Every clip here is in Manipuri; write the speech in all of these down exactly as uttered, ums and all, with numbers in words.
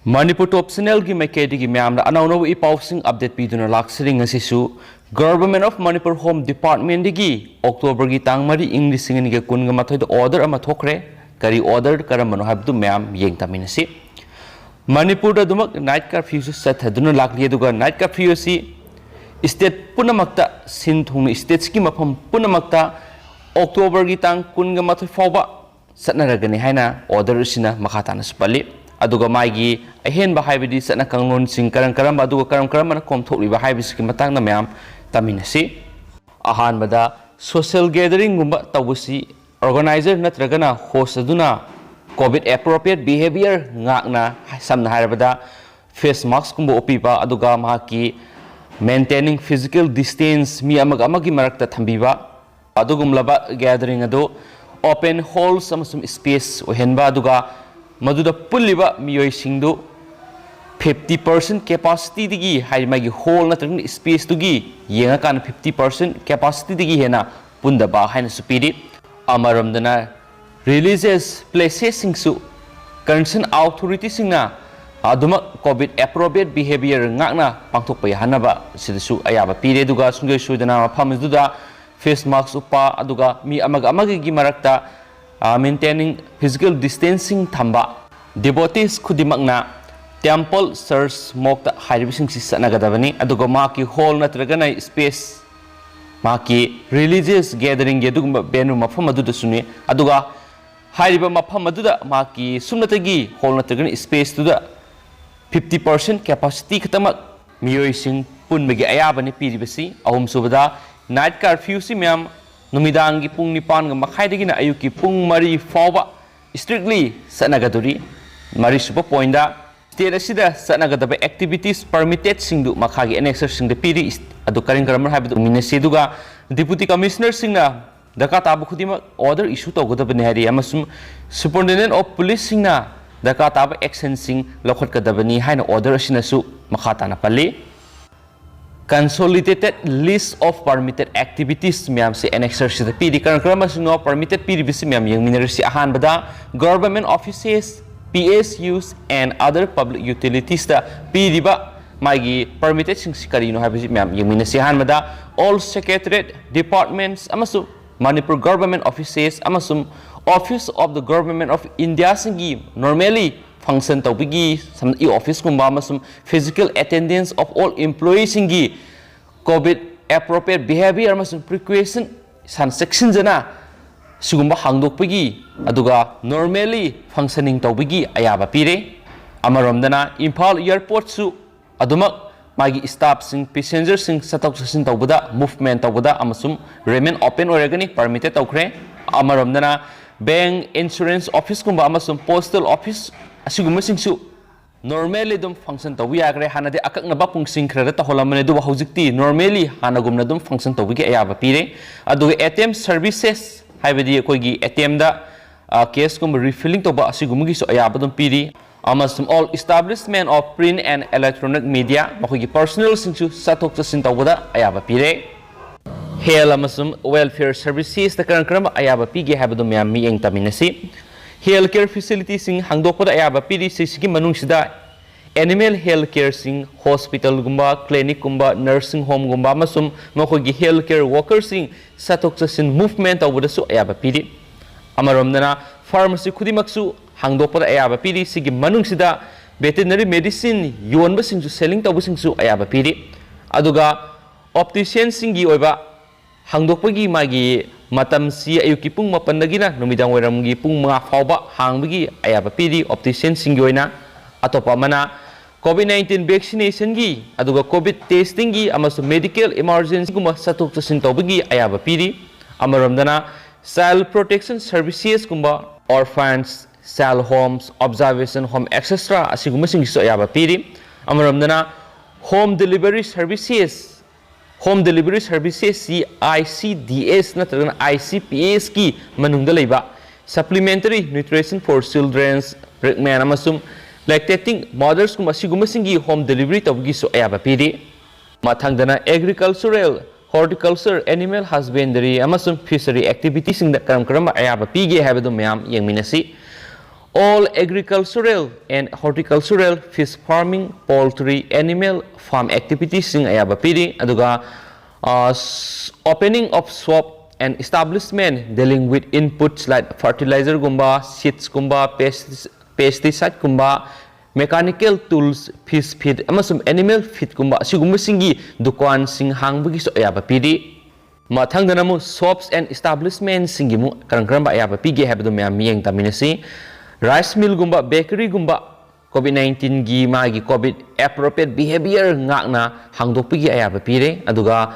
ꯃꯅꯤꯄꯨꯔ ꯇꯣꯞ ꯆꯦꯅꯦꯜꯒꯤ ꯃꯥꯏꯀꯩꯗꯒꯤ ꯃꯌꯥꯝꯗ ꯑꯅꯧ ꯑꯅꯧꯕ ꯏ ꯄꯥꯎꯁꯤꯡ ꯑꯞꯗꯦꯠ ꯄꯤꯗꯨꯅ ꯂꯥꯛꯆꯔꯤ꯫ ꯉꯁꯤꯁꯨ Government of Manipur Home Departmentꯗꯒꯤ ꯑꯣꯛꯇꯣꯕꯔꯒꯤ ꯇꯥꯡ ꯃꯔꯤ, ꯏꯪ ꯂꯤꯁꯤꯡ ꯑꯅꯤꯒ ꯀꯨꯟꯒ ꯃꯥꯊꯣꯏꯗ ꯑꯣꯔꯗꯔ ꯑꯃ ꯊꯣꯛꯈ꯭ꯔꯦ꯫ ꯀꯔꯤ ꯑꯣꯔꯗꯔ, ꯀꯔꯝꯕꯅꯣ ꯍꯥꯏꯕꯗꯨ ꯃꯌꯥꯝ ꯌꯦꯡ ꯇꯥꯃꯤꯟꯅꯁꯤ꯫ ꯃꯅꯤꯄꯨꯔꯗ ꯑꯗꯨꯃꯛ ꯅꯥꯏꯠ ꯀꯔꯐ꯭ꯌꯨꯁꯨ ꯆꯠꯊꯗꯨꯅ ꯂꯥꯛꯂꯤ, ꯑꯗꯨꯒ ꯅꯥꯏꯠ ꯀꯔꯐ꯭ꯌꯨ ꯑꯁꯤ ꯁ꯭ꯇꯦꯠ ꯄꯨꯝꯅꯃꯛꯇ, ꯁꯤꯟ ꯊꯨꯡꯅ ꯁ꯭ꯇꯦꯠꯁꯀꯤ ꯃꯐꯝ ꯄꯨꯝꯅꯃꯛꯇ ꯑꯣꯛꯇꯣꯕꯔꯒꯤ ꯇꯥꯡ ꯀꯨꯟꯒ ꯃꯥꯊꯣꯏ ꯐꯥꯎꯕ ꯆꯠꯅꯔꯒꯅꯤ ꯍꯥꯏꯅ ꯑꯣꯔꯗꯔ ꯑꯁꯤꯅ ꯃꯈꯥ ꯇꯥꯅꯁꯨ ꯄꯜꯂꯤ꯫ ꯑꯗꯨꯒ ꯃꯥꯒꯤ ꯑꯍꯦꯟꯕ, ꯍꯥꯏꯕꯗꯤ ꯆꯠꯅ ꯀꯥꯡꯂꯣꯟꯁꯤꯡ ꯀꯔꯝ ꯀꯔꯝꯕ, ꯑꯗꯨꯒ ꯀꯔꯝ ꯀꯔꯝꯕꯅ ꯀꯣꯝꯊꯣꯛꯂꯤꯕ ꯍꯥꯏꯕꯁꯤꯒꯤ ꯃꯇꯥꯡꯗ ꯃꯌꯥꯝ ꯇꯝꯃꯤꯟꯅꯁꯤ꯫ ꯑꯍꯥꯟꯕꯗ, ꯁꯣꯁꯤꯌꯦꯜ ꯒꯦꯗꯔꯤꯡꯒꯨꯝꯕ ꯇꯧꯕꯁꯤ ꯑꯣꯔꯒꯅꯥꯏꯖꯔ ꯅꯠꯇ꯭ꯔꯒꯅ ꯍꯣꯁ ꯑꯗꯨꯅ ꯀꯣꯚꯤꯗ ꯑꯦꯄ꯭ꯔꯣꯄ꯭ꯔꯤꯌꯦꯠ ꯕꯤꯍꯦꯕꯤꯌꯔ ꯉꯥꯛꯅ, ꯁꯝꯅ ꯍꯥꯏꯔꯕꯗ ꯐꯦꯁ ꯃꯥꯁꯛꯀꯨꯝꯕ ꯎꯞꯄꯤꯕ, ꯑꯗꯨꯒ ꯃꯍꯥꯛꯀꯤ maintaining physical distance, ꯃꯤ ꯑꯃꯒ ꯑꯃꯒꯤ ꯃꯔꯛꯇ ꯊꯝꯕꯤꯕ, ꯑꯗꯨꯒꯨꯝꯂꯕ ꯒꯦꯗꯔꯤꯡ ꯑꯗꯨ ꯑꯣꯄꯦꯟ ꯍꯣꯜꯁ ꯑꯃꯁꯨꯡ ꯁ꯭ꯄꯦꯁ ꯑꯣꯏꯍꯟꯕ, ꯑꯗꯨꯒ ꯃꯗꯨꯗ ꯄꯨꯜꯂꯤꯕ ꯃꯤꯑꯣꯏꯁꯤꯡꯗꯨ ꯐꯤꯐꯇꯤ ꯄꯥꯔꯁꯦꯟ ꯀꯦꯄꯥꯁꯤꯇꯤꯗꯒꯤ, ꯍꯥꯏꯗꯤ ꯃꯥꯒꯤ ꯍꯣꯜ ꯅꯠꯇ꯭ꯔꯒ ꯁ꯭ꯄꯦꯁꯇꯨꯒꯤ ꯌꯦꯡꯉꯀꯥꯟꯗ ꯐꯤꯐꯇꯤ ꯄꯥꯔꯁꯦꯟ ꯀꯦꯄꯥꯁꯤꯇꯤꯗꯒꯤ ꯍꯦꯟꯅ ꯄꯨꯟꯗꯕ ꯍꯥꯏꯅꯁꯨ ꯄꯤꯔꯤ꯫ ꯑꯃꯔꯣꯝꯗꯅ, ꯔꯤꯂꯤꯖꯤꯌꯁ ꯄ꯭ꯂꯦꯁꯦꯁꯁꯤꯡꯁꯨ ꯀꯟꯁꯔꯟ ꯑꯣꯊꯣꯔꯤꯇꯤꯁꯤꯡꯅ ꯑꯗꯨꯃꯛ ꯀꯣꯚꯤꯗ ꯑꯦꯄ꯭ꯔꯣꯄ꯭ꯔꯤꯌꯦꯠ ꯕꯤꯍꯦꯕꯤꯌꯔ ꯉꯥꯛꯅ ꯄꯥꯡꯊꯣꯛꯄ ꯌꯥꯍꯟꯅꯕ ꯁꯤꯗꯁꯨ ꯑꯌꯥꯕ ꯄꯤꯔꯦ꯫ ꯑꯗꯨꯒ ꯁꯨꯡꯁꯣꯏ ꯁꯣꯏꯗꯅ ꯃꯐꯝ ꯑꯗꯨꯗ ꯐꯦꯁ ꯃꯥꯁꯛ ꯎꯞꯄ, ꯑꯗꯨꯒ ꯃꯤ ꯑꯃꯒ ꯑꯃꯒꯒꯤ ꯃꯔꯛꯇ, ꯑ, maintaining physical distancing ꯊꯝꯕ, ꯗꯤꯚꯣꯇꯤꯁ ꯈꯨꯗꯤꯡꯃꯛꯅ ꯇꯦꯝꯄꯜ, ꯆꯔꯆ, ꯃꯣꯛꯇ ꯍꯥꯏꯔꯤꯕꯁꯤꯡꯁꯤ ꯆꯠꯅꯒꯗꯕꯅꯤ꯫ ꯑꯗꯨꯒ ꯃꯍꯥꯛꯀꯤ ꯍꯣꯜ ꯅꯠꯇ꯭ꯔꯒꯅ ꯁ꯭ꯄꯦꯁ, ꯃꯍꯥꯛꯀꯤ ꯔꯤꯂꯤꯖꯤꯌꯁ ꯒꯦꯗꯔꯤꯡꯒꯤ ꯑꯗꯨꯒꯨꯝꯕ ꯚꯦꯅ꯭ꯌꯨ ꯃꯐꯝ ꯑꯗꯨꯗꯁꯨꯅꯤ꯫ ꯑꯗꯨꯒ ꯍꯥꯏꯔꯤꯕ ꯃꯐꯝ ꯑꯗꯨꯗ ꯃꯍꯥꯛꯀꯤ ꯁꯨꯞꯅꯇꯒꯤ ꯍꯣꯜ ꯅꯠꯇ꯭ꯔꯒꯅ ꯁ꯭ꯄꯦꯁꯇꯨꯗ ꯐꯤꯐꯇꯤ ꯄꯥꯔꯁꯦꯟ ꯀꯦꯄꯥꯁꯤꯇꯤ ꯈꯛꯇꯃꯛ ꯃꯤꯑꯣꯏꯁꯤꯡ ꯄꯨꯟꯕꯒꯤ ꯑꯌꯥꯕꯅꯤ ꯄꯤꯔꯤꯕꯁꯤ꯫ ꯑꯍꯨꯝꯁꯨꯕꯗ, ꯅꯥꯏꯠ ꯀꯔꯐ꯭ꯌꯨꯁꯤ ꯃꯌꯥꯝ ꯅꯨꯃꯤꯗꯥꯡꯒꯤ ꯄꯨꯡ ꯅꯤꯄꯥꯟꯒ ꯃꯈꯥꯏꯗꯒꯤꯅ ꯑꯌꯨꯛꯀꯤ ꯄꯨꯡ ꯃꯔꯤ ꯐꯥꯎꯕ ꯏꯁꯇ꯭ꯔꯤꯛꯂꯤ ꯆꯠꯅꯒꯗꯣꯔꯤ꯫ ꯃꯔꯤꯁꯨꯕ ꯄꯣꯏꯟꯗ, ꯁ꯭ꯇꯦꯠ ꯑꯁꯤꯗ ꯆꯠꯅꯒꯗꯕ ꯑꯦꯛꯇꯤꯚꯤꯇꯤꯁ ꯄꯔꯃꯤꯇꯦꯠꯁꯤꯡꯗꯨ ꯃꯈꯥꯒꯤ ꯑꯦꯅꯦꯛꯁꯔꯁꯤꯡꯗ ꯄꯤꯔꯤ꯫ ꯑꯗꯨ ꯀꯔꯝ ꯀꯔꯝꯕꯅꯣ ꯍꯥꯏꯕꯗꯨ ꯌꯦꯡꯃꯤꯟꯅꯁꯤ꯫ ꯑꯗꯨꯒ ꯗꯤꯄꯨꯇꯤ ꯀꯃꯤꯁꯅꯔꯁꯤꯡꯅ ꯗꯔꯀꯥꯔ ꯇꯥꯕ ꯈꯨꯗꯤꯡꯃꯛ ꯑꯣꯔꯗꯔ ꯏꯁꯨ ꯇꯧꯒꯗꯕꯅꯤ ꯍꯥꯏꯔꯤ, ꯑꯃꯁꯨꯡ ꯁꯨꯄꯔꯤꯟꯇꯦꯟꯗꯦꯟ ꯑꯣꯐ ꯄꯨꯂꯤꯁꯁꯤꯡꯅ ꯗꯔꯀꯥꯔ ꯇꯥꯕ ꯑꯦꯛꯁꯟꯁꯤꯡ ꯂꯧꯈꯠꯀꯗꯕꯅꯤ ꯍꯥꯏꯅ ꯑꯣꯔꯗꯔ ꯑꯁꯤꯅꯁꯨ ꯃꯈꯥ ꯇꯥꯅ ꯄꯜꯂꯤ꯫ Consolidated list of permitted activities ꯃꯌꯥꯝꯁꯦ ꯑꯦꯅꯦꯛꯁꯔꯁꯤꯗ ꯄꯤꯔꯤ꯫ ꯀꯔꯝ ꯀꯔꯝꯕꯁꯤꯡꯅꯣ ꯄꯔꯃꯤꯇꯦꯠ ꯄꯤꯔꯤꯕꯁꯤ ꯃꯌꯥꯝ ꯌꯦꯡꯃꯤꯟꯅꯔꯁꯤ꯫ ꯑꯍꯥꯟꯕꯗ, government offices P S Us and other public utilitiesꯇ ꯄꯤꯔꯤꯕ ꯃꯥꯒꯤ permitedꯁꯤꯡꯁꯤ ꯀꯔꯤꯅꯣ ꯍꯥꯏꯕꯁꯤ ꯃꯌꯥꯝ ꯌꯦꯡꯃꯤꯟꯅꯁꯤ꯫ ꯑꯍꯥꯟꯕꯗ, all secretariat, departments ꯑꯃꯁꯨꯡ Manipur government offices ꯑꯃꯁꯨꯡ Office of the Government of Indiaꯁꯤꯡꯒꯤ normally function ꯇꯧꯕꯒꯤ ꯁꯝ-, E officeꯀꯨꯝꯕ ꯑꯃꯁꯨꯡ physical attendance of all employeeꯁꯤꯡꯒꯤ COVID appropriate behavior ꯑꯃꯁꯨꯡ precaution ꯁꯥꯟ ꯆꯦꯛꯁꯤꯟꯖꯅ ꯁꯤꯒꯨꯝꯕ ꯍꯥꯡꯗꯣꯛꯄꯒꯤ, ꯑꯗꯨꯒ normally functioning ꯇꯧꯕꯒꯤ ꯑꯌꯥꯕ ꯄꯤꯔꯦ꯫ ꯑꯃꯔꯣꯝꯗꯅ ꯏꯝꯐꯥꯜ airportꯁꯨ ꯑꯗꯨꯃꯛ ꯃꯥꯒꯤ staffꯁꯤꯡ, passengerꯁꯤꯡ ꯆꯠꯊꯣꯛ ꯆꯠꯁꯤꯟ ꯇꯧꯕꯗ, movement ꯇꯧꯕꯗ ꯑꯃꯁꯨꯡ remain open ꯑꯣꯏꯔꯒꯅꯤ, permitted ꯇꯧꯈ꯭ꯔꯦ꯫ ꯑꯃꯔꯣꯝꯗꯅ bank, insurance officeꯀꯨꯝꯕ ꯑꯃꯁꯨꯡ postal office ꯑꯁꯤꯒꯨꯝꯕꯁꯤꯡꯁꯨ normally ꯑꯗꯨꯝ function ꯇꯧꯕ ꯌꯥꯈ꯭ꯔꯦ꯫ ꯍꯥꯟꯅꯗꯤ ꯑꯀꯛꯅꯕ ꯄꯨꯡꯁꯤꯡ ꯈꯔꯗ ꯇꯧꯍꯜꯂꯝꯕꯅꯦ, ꯑꯗꯨꯕꯨ ꯍꯧꯖꯤꯛꯇꯤ normally ꯍꯥꯟꯅꯒꯨꯝꯅ ꯑꯗꯨꯝ function ꯇꯧꯕꯒꯤ ꯑꯌꯥꯕ ꯄꯤꯔꯦ꯫ ꯑꯗꯨꯒ A T M services, ꯍꯥꯏꯕꯗꯤ ꯑꯩꯈꯣꯏꯒꯤ A T Mꯗ, ꯑ, cashꯀꯨꯝꯕ refilling ꯇꯧꯕ, ꯑꯁꯤꯒꯨꯝꯕꯒꯤꯁꯨ ꯑꯌꯥꯕ ꯑꯗꯨꯝ ꯄꯤꯔꯤ꯫ ꯑꯃꯁꯨꯡ all establishment of print and electronic media, ꯃꯈꯣꯏꯒꯤ personnelꯁꯤꯡꯁꯨ ꯆꯠꯊꯣꯛ ꯆꯠꯁꯤꯟ ꯇꯧꯕꯗ ꯑꯌꯥꯕ ꯄꯤꯔꯦ꯫ Health ꯑꯃꯁꯨꯡ welfare servicesꯇ ꯀꯔꯝ ꯀꯔꯝꯕ ꯑꯌꯥꯕ ꯄꯤꯒꯦ ꯍꯥꯏꯕꯗꯨ ꯃꯌꯥꯝ ꯃꯤꯠꯌꯦꯡ ꯇꯝꯃꯤꯟꯅꯁꯤ꯫ Health care facilitiesꯁꯤꯡ ꯍꯥꯡꯗꯣꯛꯄꯗ ꯑꯌꯥꯕ ꯄꯤꯔꯤ꯫ ꯁꯤꯁꯤꯒꯤ ꯃꯅꯨꯡꯁꯤꯗ animal health careꯁꯤꯡ, hospitalꯒꯨꯝꯕ, clinicꯀꯨꯝꯕ, nursing homeꯒꯨꯝꯕ ꯑꯃꯁꯨꯡ ꯃꯈꯣꯏꯒꯤ health care workerꯁꯤꯡ ꯆꯠꯊꯣꯛ ꯆꯠꯁꯤꯟ, movement ꯇꯧꯕꯗꯁꯨ ꯑꯌꯥꯕ ꯄꯤꯔꯤ꯫ ꯑꯃꯔꯣꯝꯗꯅ pharmacy ꯈꯨꯗꯤꯡꯃꯛꯁꯨ ꯍꯥꯡꯗꯣꯛꯄꯗ ꯑꯌꯥꯕ ꯄꯤꯔꯤ꯫ ꯁꯤꯒꯤ ꯃꯅꯨꯡꯁꯤꯗ veterinary medicine ꯌꯣꯟꯕꯁꯤꯡꯁꯨ, selling ꯇꯧꯕꯁꯤꯡꯁꯨ ꯑꯌꯥꯕ ꯄꯤꯔꯤ꯫ ꯑꯗꯨꯒ opticianꯁꯤꯡꯒꯤ ꯑꯣꯏꯕ ꯍꯥꯡꯗꯣꯛꯄꯒꯤ ꯃꯥꯒꯤ ꯃꯇꯝꯁꯤ ꯑꯌꯨꯛꯀꯤ ꯄꯨꯡ ꯃꯥꯄꯟꯗꯒꯤꯅ ꯅꯨꯃꯤꯗꯥꯡ ꯋꯥꯏꯔꯝꯒꯤ ꯄꯨꯡ ꯃꯉꯥ ꯐꯥꯎꯕ ꯍꯥꯡꯕꯒꯤ ꯑꯌꯥꯕ ꯄꯤꯔꯤ opticianꯁꯤꯡꯒꯤ ꯑꯣꯏꯅ꯫ ꯑꯇꯣꯞꯄ ꯑꯃꯅ COVID nineteen vaccinationꯒꯤ, ꯑꯗꯨꯒ COVID testingꯒꯤ ꯑꯃꯁꯨꯡ medical emergencyꯒꯨꯝꯕ ꯆꯠꯊꯣꯛ ꯆꯠꯁꯤꯟ ꯇꯧꯕꯒꯤ ꯑꯌꯥꯕ ꯄꯤꯔꯤ꯫ ꯑꯃꯔꯣꯝꯗꯅ child protection servicesꯀꯨꯝꯕ, orphans, child homes, observation home, et cetera ꯑꯁꯤꯒꯨꯝꯕꯁꯤꯡꯒꯤꯁꯨ ꯑꯌꯥꯕ ꯄꯤꯔꯤ꯫ ꯑꯃꯔꯣꯝꯗꯅ home delivery services, home delivery servicesꯁꯤ I C D S ꯅꯠꯇ꯭ꯔꯒꯅ I C P Sꯀꯤ ꯃꯅꯨꯡꯗ ꯂꯩꯕ supplementary nutrition for children, pregnant ꯑꯃꯁꯨꯡ lactating mothersꯀꯨꯝꯕ ꯑꯁꯤꯒꯨꯝꯕꯁꯤꯡꯒꯤ home delivery ꯇꯧꯕꯒꯤꯁꯨ ꯑꯌꯥꯕ ꯄꯤꯔꯤ꯫ ꯃꯊꯪꯗꯅ agricultural, horticulture, animal husbandry ꯑꯃꯁꯨꯡ fishery activitiesꯁꯤꯡꯗ ꯀꯔꯝ ꯀꯔꯝꯕ ꯑꯌꯥꯕ ꯄꯤꯒꯦ ꯍꯥꯏꯕꯗꯨ ꯃꯌꯥꯝ ꯌꯦꯡꯃꯤꯟꯅꯁꯤ꯫ All agricultural and horticultural, fish farming, poultry, animal farm activities ꯁꯤꯡ ꯑꯌꯥꯕ ꯄꯤꯔꯤ꯫ ꯑꯗꯨꯒ ꯑ, s- opening of shop and establishment dealing with inputs like fertilizer ꯒꯨꯝꯕ, seeds ꯀꯨꯝꯕ, pesticides ꯀꯨꯝꯕ, mechanical tools, fish feed ꯑꯃꯁꯨꯡ animal feed ꯀꯨꯝꯕ ꯑꯁꯤꯒꯨꯝꯕꯁꯤꯡꯒꯤ ꯗꯨꯀꯥꯟꯁꯤꯡ ꯍꯥꯡꯕꯒꯤꯁꯨ ꯑꯌꯥꯕ ꯄꯤꯔꯤ꯫ ꯃꯊꯪꯗꯅ ꯑꯃꯨꯛ shops and establishment ꯁꯤꯡꯒꯤ ꯑꯃꯨꯛ ꯀꯔꯝ ꯀꯔꯝꯕ ꯑꯌꯥꯕ ꯄꯤꯒꯦ ꯍꯥꯏꯕꯗꯨ ꯃꯌꯥꯝ ꯃꯤꯠꯌꯦꯡ ꯇꯝꯃꯤꯟꯅꯁꯤ꯫ Rice mill ꯒꯨꯝꯕ, bakery ꯒꯨꯝꯕ, COVID nineteen ꯒꯤ ꯃꯥꯒꯤ COVID appropriate behavior ꯉꯥꯛꯅ ꯍꯥꯡꯗꯣꯛꯄꯒꯤ ꯑꯌꯥꯕ ꯄꯤꯔꯦ꯫ ꯑꯗꯨꯒ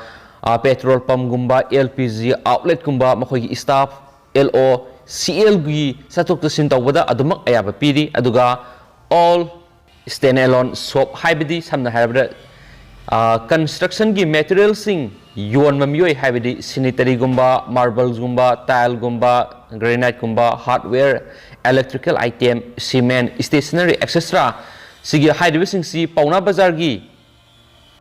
ꯄꯦꯇ꯭ꯔꯣꯜ ꯄꯝꯒꯨꯝꯕ, LPG outlet ꯀꯨꯝꯕ, ꯃꯈꯣꯏꯒꯤ staff, LO, CL ꯒꯤ ꯆꯠꯊꯣꯛ ꯆꯠꯁꯤꯟ ꯇꯧꯕꯗ ꯑꯗꯨꯃꯛ ꯑꯌꯥꯕ ꯄꯤꯔꯤ꯫ ꯑꯗꯨꯒ all stand alone shop, ꯍꯥꯏꯕꯗꯤ ꯁꯝꯅ ꯍꯥꯏꯔꯕꯗ ꯀꯟꯁꯇ꯭ꯔꯛꯁꯟꯒꯤ ꯃꯦꯇꯔꯤꯌꯦꯜꯁꯤꯡ ꯌꯣꯟꯕ ꯃꯤꯑꯣꯏ, ꯍꯥꯏꯕꯗꯤ ꯁꯤꯅꯤꯇꯔꯤꯒꯨꯝꯕ, ꯃꯥꯔꯕꯜꯁꯒꯨꯝꯕ, ꯇꯥꯏꯜꯒꯨꯝꯕ, ꯒ꯭ꯔꯦꯅꯥꯏꯠꯀꯨꯝꯕ, hardware, electrical item, cement, stationery, etcetera ꯁꯤꯒꯤ ꯍꯥꯏꯔꯤꯕꯁꯤꯡꯁꯤ ꯄꯥꯎꯅꯥ ꯕꯖꯥꯔꯒꯤ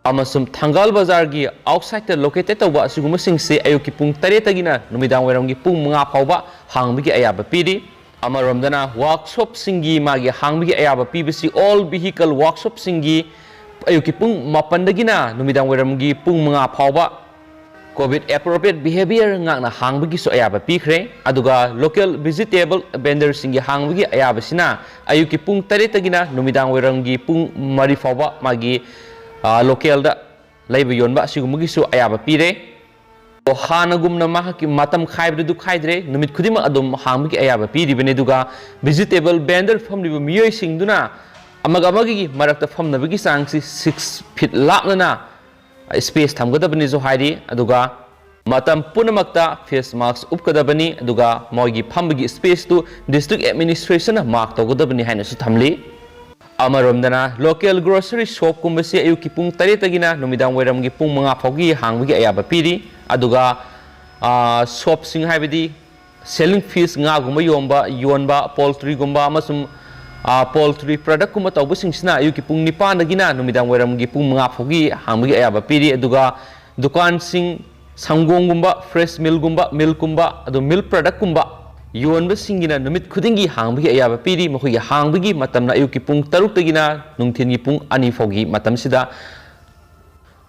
ꯑꯃꯁꯨꯡ ꯊꯪꯒꯥꯜ ꯕꯖꯥꯔꯒꯤ ꯑꯥꯎꯠꯁꯥꯏꯠꯇ ꯂꯣꯀꯦꯇꯦꯠ ꯇꯧꯕ ꯑꯁꯤꯒꯨꯝꯕꯁꯤꯡꯁꯤ ꯑꯌꯨꯛꯀꯤ ꯄꯨꯡ ꯇꯔꯦꯠꯇꯒꯤꯅ ꯅꯨꯃꯤꯗꯥꯡ ꯋꯥꯏꯔꯝꯒꯤ ꯄꯨꯡ ꯃꯉꯥ ꯐꯥꯎꯕ ꯍꯥꯡꯕꯒꯤ ꯑꯌꯥꯕ ꯄꯤꯔꯤ꯫ ꯑꯃꯔꯣꯝꯗꯅ ꯋꯥꯔꯛꯁꯣꯞꯁꯤꯡꯒꯤ ꯃꯥꯒꯤ ꯍꯥꯡꯕꯒꯤ ꯑꯌꯥꯕ ꯄꯤꯕꯁꯤ all vehicle ꯋꯥꯔꯛꯁꯣꯞꯁꯤꯡꯒꯤ ꯑꯌꯨꯛꯀꯤ ꯄꯨꯡ ꯃꯥꯄꯟꯗꯒꯤꯅ ꯅꯨꯃꯤꯗꯥꯡ ꯋꯥꯏꯔꯝꯒꯤ ꯄꯨꯡ ꯃꯉꯥ ꯐꯥꯎꯕ COVID appropriate behavior ꯉꯥꯛꯅ ꯍꯥꯡꯕꯒꯤꯁꯨ ꯑꯌꯥꯕ ꯄꯤꯈ꯭ꯔꯦ꯫ ꯑꯗꯨꯒ local vegetable vendorꯁꯤꯡꯒꯤ ꯍꯥꯡꯕꯒꯤ ꯑꯌꯥꯕꯁꯤꯅ ꯑꯌꯨꯛꯀꯤ ꯄꯨꯡ ꯇꯔꯦꯠꯇꯒꯤꯅ ꯅꯨꯃꯤꯗꯥꯡ ꯋꯥꯏꯔꯝꯒꯤ ꯄꯨꯡ ꯃꯔꯤ ꯐꯥꯎꯕ ꯃꯥꯒꯤ ꯂꯣꯀꯦꯜꯗ ꯂꯩꯕ ꯌꯣꯟꯕ ꯑꯁꯤꯒꯨꯝꯕꯒꯤꯁꯨ ꯑꯌꯥꯕ ꯄꯤꯔꯦ꯫ ꯑꯗꯣ ꯍꯥꯟꯅꯒꯨꯝꯅ ꯃꯍꯥꯛꯀꯤ ꯃꯇꯝ ꯈꯥꯏꯕꯗꯨ ꯈꯥꯏꯗ꯭ꯔꯦ, ꯅꯨꯃꯤꯠ ꯈꯨꯗꯤꯡꯃꯛ ꯑꯗꯨꯝ ꯍꯥꯡꯕꯒꯤ ꯑꯌꯥꯕ ꯄꯤꯔꯤꯕꯅꯤ꯫ ꯑꯗꯨꯒ vegetable vendor ꯐꯝꯂꯤꯕ ꯃꯤꯑꯣꯏꯁꯤꯡꯗꯨꯅ ꯑꯃꯒ ꯑꯃꯒꯤ ꯃꯔꯛꯇ ꯐꯝꯅꯕꯒꯤ ꯆꯥꯡꯁꯤ six feet ꯂꯥꯞꯅꯅ space ꯊꯝꯒꯗꯕꯅꯤꯁꯨ ꯍꯥꯏꯔꯤ꯫ ꯑꯗꯨꯒ ꯃꯇꯝ ꯄꯨꯝꯅꯃꯛꯇ face mask ꯎꯞꯀꯗꯕꯅꯤ꯫ ꯑꯗꯨꯒ ꯃꯣꯏꯒꯤ ꯐꯝꯕꯒꯤ space ꯇꯨ district administration ꯅ mark ꯇꯧꯒꯗꯕꯅꯤ ꯍꯥꯏꯅꯁꯨ ꯊꯝꯂꯤ꯫ ꯑꯃꯔꯣꯝꯗꯅ local grocery shop ꯀꯨꯝꯕꯁꯤ ꯑꯌꯨꯛꯀꯤ ꯄꯨꯡ ꯇꯔꯦꯠꯇꯒꯤꯅ ꯅꯨꯃꯤꯗꯥꯡ ꯋꯥꯏꯔꯝꯒꯤ ꯄꯨꯡ ꯃꯉꯥ ꯐꯥꯎꯒꯤ ꯍꯥꯡꯕꯒꯤ ꯑꯌꯥꯕ ꯄꯤꯔꯤ꯫ ꯑꯗꯨꯒ ꯁꯣꯞꯁꯤꯡ, ꯍꯥꯏꯕꯗꯤ selling fish, ꯉꯥꯒꯨꯝꯕ ꯌꯣꯟꯕ ꯌꯣꯟꯕ, ꯄꯣꯜꯇ꯭ꯔꯤꯒꯨꯝꯕ ꯑꯃꯁꯨꯡ ꯄꯣꯜꯇ꯭ꯔꯤ ꯄ꯭ꯔꯗꯛꯀꯨꯝꯕ ꯇꯧꯕꯁꯤꯡꯁꯤꯅ ꯑꯌꯨꯛꯀꯤ ꯄꯨꯡ ꯅꯤꯄꯥꯟꯗꯒꯤꯅ ꯅꯨꯃꯤꯗꯥꯡ ꯋꯥꯏꯔꯝꯒꯤ ꯄꯨꯡ ꯃꯉꯥ ꯐꯥꯎꯒꯤ ꯍꯥꯡꯕꯒꯤ ꯑꯌꯥꯕ ꯄꯤꯔꯤ꯫ ꯑꯗꯨꯒ ꯗꯨꯀꯥꯟꯁꯤꯡ, ꯁꯪꯒꯣꯝꯒꯨꯝꯕ, fresh milk ꯀꯨꯝꯕ, milk ꯀꯨꯝꯕ, ꯑꯗꯨ milk product ꯀꯨꯝꯕ ꯌꯣꯟꯕꯁꯤꯡꯒꯤꯅ ꯅꯨꯃꯤꯠ ꯈꯨꯗꯤꯡꯒꯤ ꯍꯥꯡꯕꯒꯤ ꯑꯌꯥꯕ ꯄꯤꯔꯤ꯫ ꯃꯈꯣꯏꯒꯤ ꯍꯥꯡꯕꯒꯤ ꯃꯇꯝꯅ ꯑꯌꯨꯛꯀꯤ ꯄꯨꯡ ꯇꯔꯨꯛꯇꯒꯤꯅ ꯅꯨꯡꯊꯤꯜꯒꯤ ꯄꯨꯡ ꯑꯅꯤ ꯐꯥꯎꯒꯤ ꯃꯇꯝꯁꯤꯗ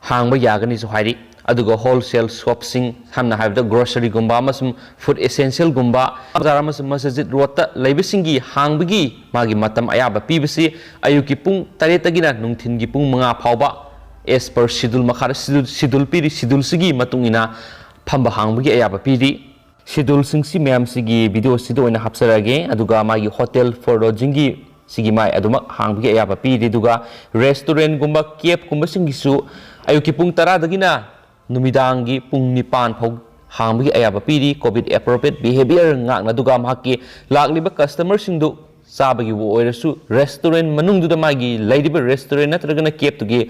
ꯍꯥꯡꯕ ꯌꯥꯒꯅꯤꯁꯨ ꯍꯥꯏꯔꯤ꯫ ꯑꯗꯨꯒ ꯍꯣꯜꯁꯦꯜ ꯁꯣꯞꯁꯤꯡ, ꯁꯝꯅ ꯍꯥꯏꯔꯕꯗ ꯒ꯭ꯔꯣꯁꯔꯤꯒꯨꯝꯕ ꯑꯃꯁꯨꯡ ꯐꯨꯗ ꯑꯦꯁꯦꯟꯁꯤꯌꯦꯜꯒꯨꯝꯕ, ꯕꯖꯥꯔ ꯑꯃꯁꯨꯡ ꯃꯁꯖꯤꯗ ꯔꯣꯗꯇ ꯂꯩꯕꯁꯤꯡꯒꯤ ꯍꯥꯡꯕꯒꯤ ꯃꯥꯒꯤ ꯃꯇꯝ ꯑꯌꯥꯕ ꯄꯤꯕꯁꯤ ꯑꯌꯨꯛꯀꯤ ꯄꯨꯡ ꯇꯔꯦꯠꯇꯒꯤꯅ ꯅꯨꯡꯊꯤꯜꯒꯤ ꯄꯨꯡ ꯃꯉꯥ ꯐꯥꯎꯕ, as per schedule, ꯃꯈꯥꯗ schedule, schedule ꯄꯤꯔꯤ, scheduleꯁꯤꯒꯤ ꯃꯇꯨꯡ ꯏꯟꯅ ꯐꯝꯕ ꯍꯥꯡꯕꯒꯤ ꯑꯌꯥꯕ ꯄꯤꯔꯤ꯫ Scheduleꯁꯤꯡꯁꯤ ꯃꯌꯥꯝꯁꯤꯒꯤ videoꯁꯤꯗ ꯑꯣꯏꯅ ꯍꯥꯞꯆꯔꯛꯑꯒꯦ꯫ ꯑꯗꯨꯒ ꯃꯥꯒꯤ hotel for lodgingꯒꯤ ꯁꯤꯒꯤ ꯃꯥꯏ ꯑꯗꯨꯃꯛ ꯍꯥꯡꯕꯒꯤ ꯑꯌꯥꯕ ꯄꯤꯔꯤ꯫ ꯑꯗꯨꯒ restaurantꯒꯨꯝꯕ, cafe ꯀꯨꯝꯕꯁꯤꯡꯒꯤꯁꯨ ꯑꯌꯨꯛꯀꯤ ꯄꯨꯡ ꯇꯔꯥꯗꯒꯤꯅ ꯅꯨꯃꯤꯗꯥꯡꯒꯤ ꯄꯨꯡ ꯅꯤꯄꯥꯟ ꯐꯥꯎ ꯍꯥꯡꯕꯒꯤ ꯑꯌꯥꯕ ꯄꯤꯔꯤ꯫ Covid appropriate behavior ꯉꯥꯛꯅ, ꯑꯗꯨꯒ ꯃꯍꯥꯛꯀꯤ ꯂꯥꯛꯂꯤꯕ customerꯁꯤꯡꯗꯨ ꯆꯥꯕꯒꯤꯕꯨ ꯑꯣꯏꯔꯁꯨ restaurant ꯃꯅꯨꯡꯗꯨꯗ, ꯃꯥꯒꯤ ꯂꯩꯔꯤꯕ restaurant ꯅꯠꯇ꯭ꯔꯒꯅ cafe ꯇꯨꯒꯤ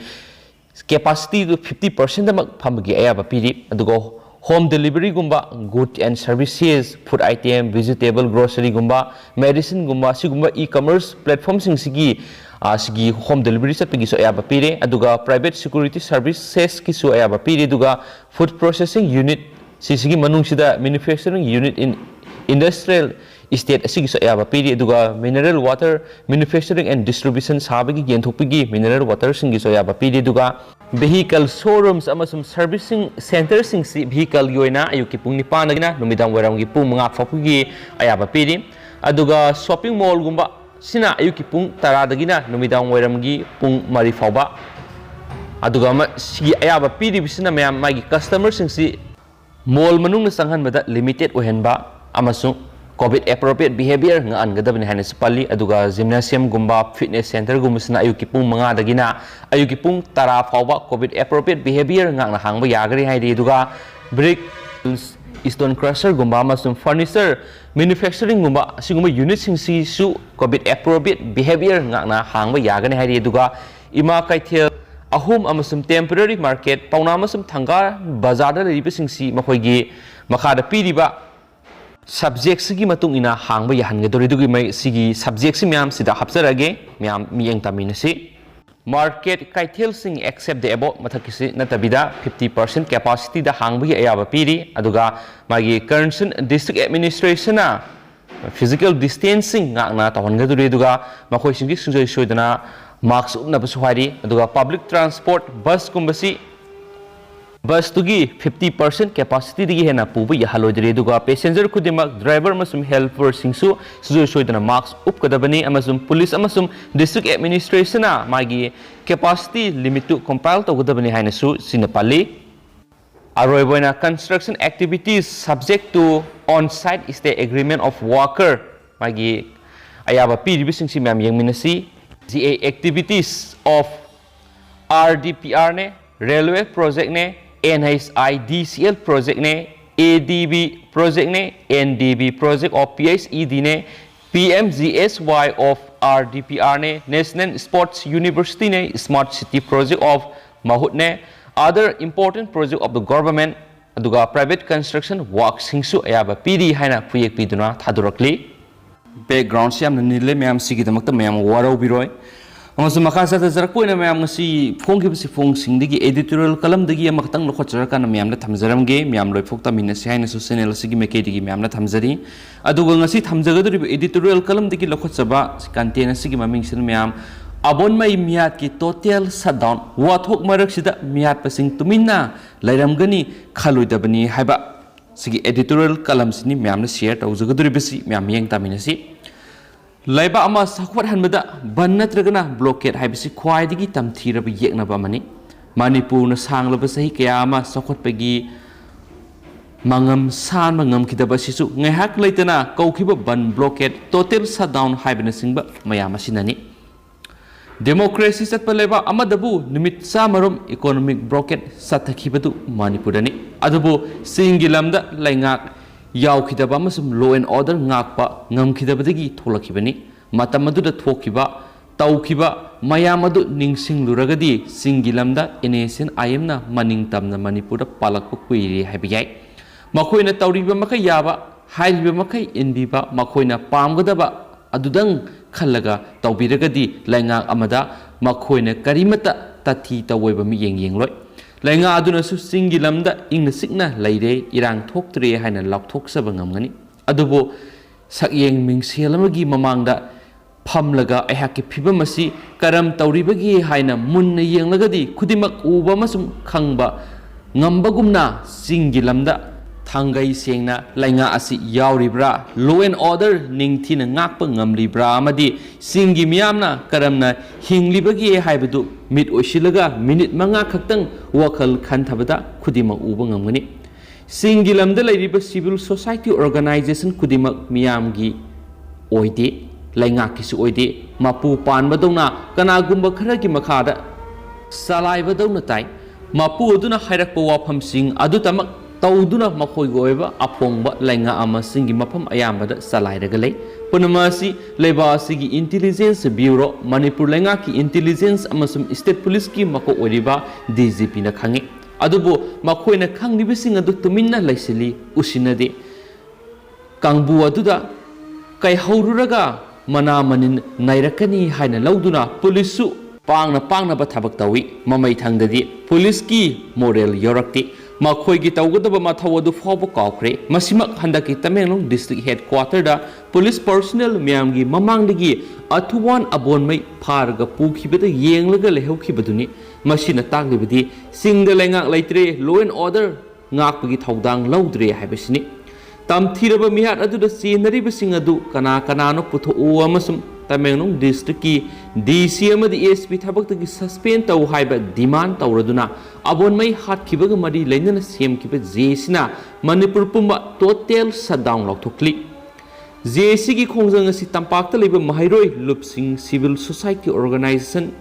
capacityꯗꯨ fifty percentꯃꯛ ꯐꯝꯕꯒꯤ ꯑꯌꯥꯕ ꯄꯤꯔꯤ꯫ ꯑꯗꯨꯒ home deliveryꯒꯨꯝꯕ, good and services, food item, vegetable, groceryꯒꯨꯝꯕ, medicineꯒꯨꯝꯕ, ꯑꯁꯤꯒꯨꯝꯕ e-commerce platformꯁꯤꯡꯁꯤꯒꯤ, ꯑ, ꯁꯤꯒꯤ home delivery ꯆꯠꯄꯒꯤꯁꯨ ꯑꯌꯥꯕ ꯄꯤꯔꯦ꯫ ꯑꯗꯨꯒ private security servicesꯀꯤꯁꯨ ꯑꯌꯥꯕ ꯄꯤꯔꯦ꯫ ꯑꯗꯨꯒ food processing unit, ꯁꯤꯁꯤꯒꯤ ꯃꯅꯨꯡꯁꯤꯗ manufacturing unit in industrial estate ꯑꯁꯤꯒꯤꯁꯨ ꯑꯌꯥꯕ ꯄꯤꯔꯤ꯫ ꯑꯗꯨꯒ mineral water manufacturing and distribution, ꯁꯥꯕꯒꯤ, ꯌꯦꯟꯊꯣꯛꯄꯒꯤ mineral waterꯁꯤꯡꯒꯤꯁꯨ ꯑꯌꯥꯕ ꯄꯤꯔꯤ꯫ ꯑꯗꯨꯒ vehicle showrooms ꯑꯃꯁꯨꯡ servicing centreꯁꯤꯡꯁꯤ vehicleꯒꯤ ꯑꯣꯏꯅ ꯑꯌꯨꯛꯀꯤ ꯄꯨꯡ ꯅꯤꯄꯥꯟꯗꯒꯤꯅ ꯅꯨꯃꯤꯗꯥꯡ ꯋꯥꯏꯔꯝꯒꯤ ꯄꯨꯡ ꯃꯉꯥ ꯐꯥꯎꯕꯒꯤ ꯑꯌꯥꯕ ꯄꯤꯔꯤ꯫ ꯑꯗꯨꯒ shopping mallꯒꯨꯝꯕ ꯁꯤꯅ ꯑꯌꯨꯛꯀꯤ ꯄꯨꯡ ꯇꯔꯥꯗꯒꯤꯅ ꯅꯨꯃꯤꯗꯥꯡ ꯋꯥꯏꯔꯝꯒꯤ ꯄꯨꯡ ꯃꯔꯤ ꯐꯥꯎꯕ꯫ ꯑꯗꯨꯒ ꯑꯃ, ꯁꯤꯒꯤ ꯑꯌꯥꯕ ꯄꯤꯔꯤꯕꯁꯤꯅ ꯃꯌꯥꯝ ꯃꯥꯒꯤ customerꯁꯤꯡꯁꯤ mall ꯃꯅꯨꯡꯗ ꯆꯪꯍꯟꯕꯗ limited ꯑꯣꯏꯍꯟꯕ ꯑꯃꯁꯨꯡ Covid appropriate behavior ꯉꯥꯛꯍꯟꯒꯗꯕꯅꯤ ꯍꯥꯏꯅꯁꯨ ꯄꯜꯂꯤ꯫ ꯑꯗꯨꯒ gymnasiumꯒꯨꯝꯕ, fitness centreꯒꯨꯝꯕꯁꯤꯅ ꯑꯌꯨꯛꯀꯤ ꯄꯨꯡ ꯃꯉꯥꯗꯒꯤꯅ ꯑꯌꯨꯛꯀꯤ ꯄꯨꯡ ꯇꯔꯥ ꯐꯥꯎꯕ Covid appropriate behavior ꯉꯥꯛꯅ ꯍꯥꯡꯕ ꯌꯥꯒꯅꯤ ꯍꯥꯏꯔꯤ꯫ ꯑꯗꯨꯒ brick, stone crusherꯒꯨꯝꯕ ꯑꯃꯁꯨꯡ furniture manufacturingꯒꯨꯝꯕ ꯑꯁꯤꯒꯨꯝꯕ unitꯁꯤꯡꯁꯤꯁꯨ Covid appropriate behavior ꯉꯥꯛꯅ ꯍꯥꯡꯕ ꯌꯥꯒꯅꯤ ꯍꯥꯏꯔꯤ꯫ ꯑꯗꯨꯒ ꯏꯃꯥ ꯀꯩꯊꯦꯜ ꯑꯍꯨꯝ ꯑꯃꯁꯨꯡ temporary market, ꯄꯥꯎꯅꯥ ꯑꯃꯁꯨꯡ ꯊꯪꯒꯥꯜ ꯕꯖꯥꯔꯗ ꯂꯩꯔꯤꯕꯁꯤꯡꯁꯤ ꯃꯈꯣꯏꯒꯤ ꯃꯈꯥꯗ ꯄꯤꯔꯤꯕ subjectꯁꯤꯒꯤ ꯃꯇꯨꯡ ꯏꯟꯅ ꯍꯥꯡꯕ ꯌꯥꯍꯟꯒꯗꯧꯔꯤ꯫ ꯑꯗꯨꯒꯤ ꯃꯩ-, ꯁꯤꯒꯤ subjectꯁꯤ ꯃꯌꯥꯝꯁꯤꯗ ꯍꯥꯞꯆꯔꯒꯦ, ꯃꯌꯥꯝ ꯃꯤꯠꯌꯦꯡ ꯇꯥꯃꯤꯟꯅꯁꯤ꯫ Market ꯀꯩꯊꯦꯜꯁꯤꯡ except the above ꯃꯊꯛꯀꯤꯁꯤ ꯅꯠꯇꯕꯤꯗ fifty percent capacityꯗ ꯍꯥꯡꯕꯒꯤ ꯑꯌꯥꯕ ꯄꯤꯔꯤ꯫ ꯑꯗꯨꯒ ꯃꯥꯒꯤ concerned district administrationꯅ physical distancing ꯉꯥꯛꯅ ꯇꯧꯍꯟꯒꯗꯧꯔꯤ꯫ ꯑꯗꯨꯒ ꯃꯈꯣꯏꯁꯤꯡꯒꯤ ꯁꯨꯡꯁꯣꯏ ꯁꯣꯏꯗꯅ mask ꯎꯞꯅꯕꯁꯨ ꯍꯥꯏꯔꯤ꯫ ꯑꯗꯨꯒ public transport busꯀꯨꯝꯕꯁꯤ busꯇꯨꯒꯤ fifty percent capacityꯗꯒꯤ ꯍꯦꯟꯅ ꯄꯨꯕ ꯌꯥꯍꯜꯂꯣꯏꯗ꯭ꯔꯤ꯫ ꯑꯗꯨꯒ passenger ꯈꯨꯗꯤꯡꯃꯛ driver ꯑꯃꯁꯨꯡ helperꯁꯤꯡꯁꯨ ꯁꯨꯡꯁꯣꯏ ꯁꯣꯏꯗꯅ mask ꯎꯞꯀꯗꯕꯅꯤ꯫ ꯑꯃꯁꯨꯡ police ꯑꯃꯁꯨꯡ district administrationꯅ ꯃꯥꯒꯤ capacity limitꯇꯨ comply ꯇꯧꯒꯗꯕꯅꯤ ꯍꯥꯏꯅꯁꯨ ꯁꯤꯅ ꯄꯜꯂꯤ꯫ ꯑꯔꯣꯏꯕ ꯑꯣꯏꯅ construction activities subject to on-site stay agreement of worker ꯃꯥꯒꯤ ꯑꯌꯥꯕ ꯄꯤꯔꯤꯕꯁꯤꯡꯁꯤ ꯃꯌꯥꯝ ꯌꯦꯡꯃꯤꯟꯅꯁꯤ꯫ G A activities of R D P R ꯅꯦ, railway project ꯅꯦ, N H I D C L project ꯅꯦ, A D B project ꯅꯦ, N D B project of P H E D ꯅꯦ, P M G S Y of R D P R ꯅꯦ, National Sports University ꯅꯦ, Smart City project of ꯃꯍꯨꯠ ꯅꯦ, other important project of the government ꯑꯗꯨꯒ private construction workꯁꯤꯡꯁꯨ ꯑꯌꯥꯕ ꯄꯤꯔꯤ ꯍꯥꯏꯅ ꯐꯨꯌꯦꯛ ꯄꯤꯗꯨꯅ ꯊꯥꯗꯣꯔꯛꯂꯤ꯫ Backgroundꯁꯤ ꯌꯥꯝꯅ ꯅꯤꯜꯂꯦ ꯃꯌꯥꯝ, ꯁꯤꯒꯤꯗꯃꯛꯇ ꯃꯌꯥꯝ ꯋꯥꯔꯧꯕꯤꯔꯣꯏ꯫ ꯑꯃꯁꯨꯡ ꯃꯈꯥ ꯆꯠꯊꯖꯔꯛꯄ ꯑꯣꯏꯅ ꯃꯌꯥꯝ ꯉꯁꯤ ꯐꯣꯡꯈꯤꯕꯁꯤ ꯐꯣꯡꯁꯤꯡꯗꯒꯤ editorial columnꯗꯒꯤ ꯑꯃꯈꯛꯇꯪ ꯂꯧꯈꯠꯆꯔꯀꯥꯟꯗ ꯃꯌꯥꯝꯗ ꯊꯝꯖꯔꯝꯒꯦ꯫ ꯃꯌꯥꯝ ꯂꯣꯏꯐꯥꯎ ꯇꯥꯃꯤꯟꯅꯁꯤ ꯍꯥꯏꯅꯁꯨ channel ꯑꯁꯤꯒꯤ ꯃꯥꯏꯀꯩꯗꯒꯤ ꯃꯌꯥꯝꯗ ꯊꯝꯖꯔꯤ꯫ ꯑꯗꯨꯒ ꯉꯁꯤ ꯊꯝꯖꯒꯗꯧꯔꯤꯕ editorial columnꯗꯒꯤ ꯂꯧꯈꯠꯆꯕ content ꯑꯁꯤꯒꯤ ꯃꯃꯤꯡꯁꯤꯅ ꯃꯌꯥꯝ ꯑꯕꯣꯟꯃꯩ ꯃꯤꯌꯥꯠꯀꯤ total shutdown, ꯋꯥꯊꯣꯛ ꯃꯔꯛꯁꯤꯗ ꯃꯤꯌꯥꯠꯄꯁꯤꯡ ꯇꯨꯃꯤꯟꯅ ꯂꯩꯔꯝꯒꯅꯤ ꯈꯜꯂꯣꯏꯗꯕꯅꯤ ꯍꯥꯏꯕ ꯁꯤꯒꯤ editorial columnꯁꯤꯅꯤ ꯃꯌꯥꯝꯅ share ꯇꯧꯖꯒꯗꯧꯔꯤꯕꯁꯤ꯫ ꯃꯌꯥꯝ ꯃꯤꯠꯌꯦꯡ ꯇꯥꯃꯤꯟꯅꯁꯤ꯫ ꯂꯩꯕꯥꯛ ꯑꯃ ꯆꯥꯎꯈꯠꯍꯟꯕꯗ ꯕꯟ ꯅꯠꯇ꯭ꯔꯒꯅ blockade ꯍꯥꯏꯕꯁꯤ ꯈ꯭ꯋꯥꯏꯗꯒꯤ ꯇꯝꯊꯤꯔꯕ ꯌꯦꯛꯅꯕ ꯑꯃꯅꯤ꯫ ꯃꯅꯤꯄꯨꯔꯅ ꯁꯥꯡꯂꯕ ꯆꯍꯤ ꯀꯌꯥ ꯑꯃ ꯆꯥꯎꯈꯠꯄꯒꯤ ꯃꯉꯝ ꯁꯥꯟꯕ ꯉꯝꯈꯤꯗꯕ ꯑꯁꯤꯁꯨ ꯉꯥꯏꯍꯥꯛ ꯂꯩꯇꯅ ꯀꯧꯈꯤꯕ ꯕꯟ, blockade, total shutdown ꯍꯥꯏꯕꯅꯆꯤꯡꯕ ꯃꯌꯥꯝ ꯑꯁꯤꯅꯅꯤ꯫ Democracy ꯆꯠꯄ ꯂꯩꯕꯥꯛ ꯑꯃꯗꯕꯨ ꯅꯨꯃꯤꯠ ꯆꯥꯝꯃꯔꯣꯝ economic blockade ꯆꯠꯊꯈꯤꯕꯗꯨ ꯃꯅꯤꯄꯨꯔꯗꯅꯤ꯫ ꯑꯗꯨꯕꯨ ꯆꯤꯡꯒꯤ ꯂꯝꯗ ꯂꯩꯉꯥꯛ ꯌꯥꯎꯈꯤꯗꯕ ꯑꯃꯁꯨꯡ law and order ꯉꯥꯛꯄ ꯉꯝꯈꯤꯗꯕꯗꯒꯤ ꯊꯣꯛꯂꯛꯈꯤꯕꯅꯤ꯫ ꯃꯇꯝ ꯑꯗꯨꯗ ꯊꯣꯛꯈꯤꯕ, ꯇꯧꯈꯤꯕ ꯃꯌꯥꯝ ꯑꯗꯨ ꯅꯤꯡꯁꯤꯡꯂꯨꯔꯒꯗꯤ ꯆꯤꯡꯒꯤ ꯂꯝꯗ NSCN-IMꯅ ꯃꯅꯤꯡ ꯇꯝꯅ ꯃꯅꯤꯄꯨꯔꯗ ꯄꯥꯜꯂꯛꯄ ꯀꯨꯏꯔꯦ ꯍꯥꯏꯕ ꯌꯥꯏ꯫ ꯃꯈꯣꯏꯅ ꯇꯧꯔꯤꯕ ꯃꯈꯩ ꯌꯥꯕ, ꯍꯥꯏꯔꯤꯕ ꯃꯈꯩ ꯏꯟꯕꯤꯕ, ꯃꯈꯣꯏꯅ ꯄꯥꯝꯒꯗꯕ ꯑꯗꯨꯗꯪ ꯈꯜꯂꯒ ꯇꯧꯕꯤꯔꯒꯗꯤ ꯂꯩꯉꯥꯛ ꯑꯃꯗ ꯃꯈꯣꯏꯅ ꯀꯔꯤꯃꯠꯇ ꯇꯥꯊꯤ ꯇꯧꯑꯣꯏꯕ ꯃꯤꯠꯌꯦꯡ ꯌꯦꯡꯂꯣꯏ꯫ ꯂꯩꯉꯥꯛ ꯑꯗꯨꯅꯁꯨ ꯆꯤꯡꯒꯤ ꯂꯝꯗ ꯏꯪꯅ ꯆꯤꯛꯅ ꯂꯩꯔꯦ, ꯏꯔꯥꯡ ꯊꯣꯛꯇ꯭ꯔꯦ ꯍꯥꯏꯅ ꯂꯥꯎꯊꯣꯛꯆꯕ ꯉꯝꯒꯅꯤ꯫ ꯑꯗꯨꯕꯨ ꯁꯛꯌꯦꯡ ꯃꯤꯡꯁꯦꯜ ꯑꯃꯒꯤ ꯃꯃꯥꯡꯗ ꯐꯝꯂꯒ ꯑꯩꯍꯥꯛꯀꯤ ꯐꯤꯕꯝ ꯑꯁꯤ ꯀꯔꯝ ꯇꯧꯔꯤꯕꯒꯦ ꯍꯥꯏꯅ ꯃꯨꯟꯅ ꯌꯦꯡꯂꯒꯗꯤ ꯈꯨꯗꯤꯡꯃꯛ ꯎꯕ ꯑꯃꯁꯨꯡ ꯈꯪꯕ ꯉꯝꯕꯒꯨꯝꯅ ꯆꯤꯡꯒꯤ ꯂꯝꯗ ꯊꯥꯡꯒꯩ ꯁꯦꯡꯅ ꯂꯩꯉꯥꯛ ꯑꯁꯤ ꯌꯥꯎꯔꯤꯕ꯭ꯔꯥ, law and order ꯅꯤꯡꯊꯤꯅ ꯉꯥꯛꯄ ꯉꯝꯂꯤꯕ꯭ꯔꯥ, ꯑꯃꯗꯤ ꯆꯤꯡꯒꯤ ꯃꯤꯌꯥꯝꯅ ꯀꯔꯝꯅ ꯍꯤꯡꯂꯤꯕꯒꯦ ꯍꯥꯏꯕꯗꯨ ꯃꯤꯠ ꯑꯣꯏꯁꯤꯜꯂꯒ ꯃꯤꯅꯤꯠ ꯃꯉꯥ ꯈꯛꯇꯪ ꯋꯥꯈꯜ ꯈꯟꯊꯕꯗ ꯈꯨꯗꯤꯡꯃꯛ ꯎꯕ ꯉꯝꯒꯅꯤ꯫ ꯆꯤꯡꯒꯤ ꯂꯝꯗ ꯂꯩꯔꯤꯕ civil society organization ꯈꯨꯗꯤꯡꯃꯛ ꯃꯤꯌꯥꯝꯒꯤ ꯑꯣꯏꯗꯦ, ꯂꯩꯉꯥꯛꯀꯤꯁꯨ ꯑꯣꯏꯗꯦ, ꯃꯄꯨ ꯄꯥꯟꯕꯗꯧꯅ ꯀꯅꯥꯒꯨꯝꯕ ꯈꯔꯒꯤ ꯃꯈꯥꯗ ꯆꯂꯥꯏꯕꯗꯧꯅ ꯇꯥꯏ꯫ ꯃꯄꯨ ꯑꯗꯨꯅ ꯍꯥꯏꯔꯛꯄ ꯋꯥꯐꯝꯁꯤꯡ ꯑꯗꯨꯇꯃꯛ ꯇꯧꯗꯨꯅ ꯃꯈꯣꯏꯒꯤ ꯑꯣꯏꯕ ꯑꯐꯣꯡꯕ ꯂꯩꯉꯥꯛ ꯑꯃꯁꯤꯡꯒꯤ ꯃꯐꯝ ꯑꯌꯥꯝꯕꯗ ꯆꯂꯥꯏꯔꯒ ꯂꯩ꯫ ꯄꯨꯝꯅꯃꯛ ꯑꯁꯤ ꯂꯩꯕꯥꯛ ꯑꯁꯤꯒꯤ intelligence bureau, ꯃꯅꯤꯄꯨꯔ ꯂꯩꯉꯥꯛꯀꯤ intelligence ꯑꯃꯁꯨꯡ state policeꯀꯤ ꯃꯀꯣꯛ ꯑꯣꯏꯔꯤꯕ D G Pꯅ ꯈꯪꯏ꯫ ꯑꯗꯨꯕꯨ ꯃꯈꯣꯏꯅ ꯈꯪꯂꯤꯕꯁꯤꯡ ꯑꯗꯨ ꯇꯨꯃꯤꯟꯅ ꯂꯩꯁꯤꯜꯂꯤ, ꯎꯁꯤꯟꯅꯗꯦ꯫ ꯀꯥꯡꯕꯨ ꯑꯗꯨꯗ ꯀꯩꯍꯧꯔꯨꯔꯒ ꯃꯅꯥ ꯃꯅꯤꯟ ꯅꯥꯏꯔꯛꯀꯅꯤ ꯍꯥꯏꯅ ꯂꯧꯗꯨꯅ ꯄꯨꯂꯤꯁꯁꯨ ꯄꯥꯡꯅ ꯄꯥꯡꯅꯕ ꯊꯕꯛ ꯇꯧꯏ꯫ ꯃꯃꯩ ꯊꯪꯗꯗꯤ ꯄꯨꯂꯤꯁꯀꯤ moral ꯌꯧꯔꯛꯇꯦ꯫ ꯃꯈꯣꯏꯒꯤ ꯇꯧꯒꯗꯕ ꯃꯊꯧ ꯑꯗꯨ ꯐꯥꯎꯕ ꯀꯥꯎꯈ꯭ꯔꯦ꯫ ꯃꯁꯤꯃꯛ ꯍꯟꯗꯛꯀꯤ ꯇꯃꯦꯡꯂꯣꯡ district headquarterꯗ ꯄꯨꯂꯤꯁ personnel ꯃꯌꯥꯝꯒꯤ ꯃꯃꯥꯡꯗꯒꯤ ꯑꯊꯨꯋꯥꯟ ꯑꯕꯣꯟꯃꯩ ꯐꯥꯔꯒ ꯄꯨꯈꯤꯕꯗ ꯌꯦꯡꯂꯒ ꯂꯩꯍꯧꯈꯤꯕꯗꯨꯅꯤ꯫ ꯃꯁꯤꯅ ꯇꯥꯛꯂꯤꯕꯗꯤ ꯆꯤꯡꯗ ꯂꯩꯉꯥꯛ ꯂꯩꯇ꯭ꯔꯦ, law and order ꯉꯥꯛꯄꯒꯤ ꯊꯧꯗꯥꯡ ꯂꯧꯗ꯭ꯔꯦ ꯍꯥꯏꯕꯁꯤꯅꯤ꯫ ꯇꯝꯊꯤꯔꯕ ꯃꯤꯍꯥꯠ ꯑꯗꯨꯗ ꯆꯦꯟꯅꯔꯤꯕꯁꯤꯡ ꯑꯗꯨ ꯀꯅꯥ ꯀꯅꯥꯅꯣ ꯄꯨꯊꯣꯛꯎ ꯑꯃꯁꯨꯡ ꯇꯃꯦꯡꯂꯣꯡ districtꯀꯤ D C ꯑꯃꯗꯤ S P ꯊꯕꯛꯇꯒꯤ suspend ꯇꯧ ꯍꯥꯏꯕ demand ꯇꯧꯔꯗꯨꯅ ꯑꯕꯣꯟꯃꯩ ꯍꯥꯠꯈꯤꯕꯒ ꯃꯔꯤ ꯂꯩꯅꯅ ꯁꯦꯝꯈꯤꯕ J Cꯅ ꯃꯅꯤꯄꯨꯔ ꯄꯨꯝꯕ total shutdown ꯂꯥꯎꯊꯣꯛꯂꯤ꯫ J Cꯒꯤ ꯈꯣꯡꯖꯪ ꯑꯁꯤ ꯇꯝꯄꯥꯛꯇ ꯂꯩꯕ ꯃꯍꯩꯔꯣꯏ, ꯂꯨꯞꯁꯤꯡ, civil society organization,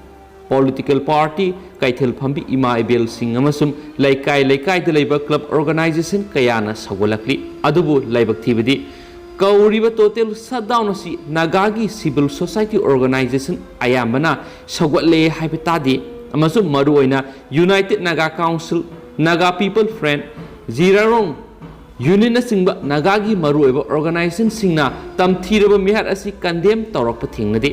political party, ꯀꯩꯊꯦꯜ ꯐꯝꯕꯤ ꯏꯃꯥ ꯏꯕꯦꯜꯁꯤꯡ ꯑꯃꯁꯨꯡ ꯂꯩꯀꯥꯏ ꯂꯩꯀꯥꯏꯗ ꯂꯩꯕ club organization ꯀꯌꯥꯅ ꯁꯧꯒꯠꯂꯛꯂꯤ꯫ ꯑꯗꯨꯕꯨ ꯂꯥꯏꯕꯛ ꯊꯤꯕꯗꯤ, ꯀꯧꯔꯤꯕ total shutdown ꯑꯁꯤ ꯅꯥꯒꯥꯒꯤ civil society organization ꯑꯌꯥꯝꯕꯅ ꯁꯧꯒꯠꯂꯦ ꯍꯥꯏꯕ ꯇꯥꯗꯦ, ꯑꯃꯁꯨꯡ ꯃꯔꯨꯑꯣꯏꯅ United Naga Council, Naga People Front, ꯖꯤꯔꯥꯔꯣꯡ Union ꯅꯆꯤꯡꯕ ꯅꯥꯒꯥꯒꯤ ꯃꯔꯨꯑꯣꯏꯕ organizationꯁꯤꯡꯅ ꯇꯝꯊꯤꯔꯕ ꯃꯤꯍꯥꯠ ꯑꯁꯤ condemn ꯇꯧꯔꯛꯄ ꯊꯦꯡꯅꯗꯦ꯫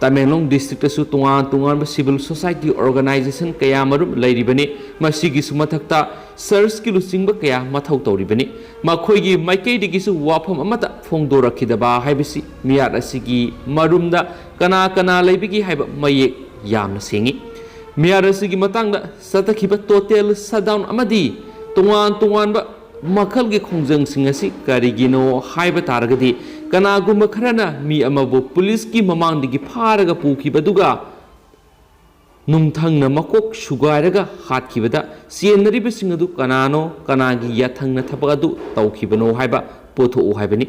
ꯇꯃꯦꯡꯂꯣꯡ ꯗꯤꯁꯇ꯭ꯔꯤꯛꯇꯁꯨ ꯇꯣꯉꯥꯟ ꯇꯣꯉꯥꯟꯕ civil society organization ꯀꯌꯥ ꯃꯔꯨꯝ ꯂꯩꯔꯤꯕꯅꯤ꯫ ꯃꯁꯤꯒꯤꯁꯨ ꯃꯊꯛꯇ ꯆꯔꯆꯀꯤ ꯂꯨꯆꯤꯡꯕ ꯀꯌꯥ ꯃꯊꯧ ꯇꯧꯔꯤꯕꯅꯤ꯫ ꯃꯈꯣꯏꯒꯤ ꯃꯥꯏꯀꯩꯗꯒꯤꯁꯨ ꯋꯥꯐꯝ ꯑꯃꯠꯇ ꯐꯣꯡꯗꯣꯔꯛꯈꯤꯗꯕ ꯍꯥꯏꯕꯁꯤ ꯃꯤꯍꯥꯠ ꯑꯁꯤꯒꯤ ꯃꯔꯨꯝꯗ ꯀꯅꯥ ꯀꯅꯥ ꯂꯩꯕꯒꯦ ꯍꯥꯏꯕ ꯃꯌꯦꯛ ꯌꯥꯝꯅ ꯁꯦꯡꯏ꯫ ꯃꯤꯍꯥꯠ ꯑꯁꯤꯒꯤ ꯃꯇꯥꯡꯗ ꯆꯠꯊꯈꯤꯕ total shutdown ꯑꯃꯗꯤ ꯇꯣꯉꯥꯟ ꯇꯣꯉꯥꯟꯕ ꯃꯈꯜꯒꯤ ꯈꯣꯡꯖꯪꯁꯤꯡ ꯑꯁꯤ ꯀꯔꯤꯒꯤꯅꯣ ꯍꯥꯏꯕ ꯇꯥꯔꯒꯗꯤ, ꯀꯅꯥꯒꯨꯝꯕ ꯈꯔꯅ ꯃꯤ ꯑꯃꯕꯨ ꯄꯨꯂꯤꯁꯀꯤ ꯃꯃꯥꯡꯗꯒꯤ ꯐꯥꯔꯒ ꯄꯨꯈꯤꯕꯗꯨꯒ ꯅꯨꯡꯊꯪꯅ ꯃꯀꯣꯛ ꯁꯨꯒꯥꯏꯔꯒ ꯍꯥꯠꯈꯤꯕꯗ ꯆꯦꯟꯅꯔꯤꯕꯁꯤꯡ ꯑꯗꯨ ꯀꯅꯥꯅꯣ, ꯀꯅꯥꯒꯤ ꯌꯥꯊꯪꯅ ꯊꯕꯛ ꯑꯗꯨ ꯇꯧꯈꯤꯕꯅꯣ ꯍꯥꯏꯕ ꯄꯨꯊꯣꯛꯎ ꯍꯥꯏꯕꯅꯤ꯫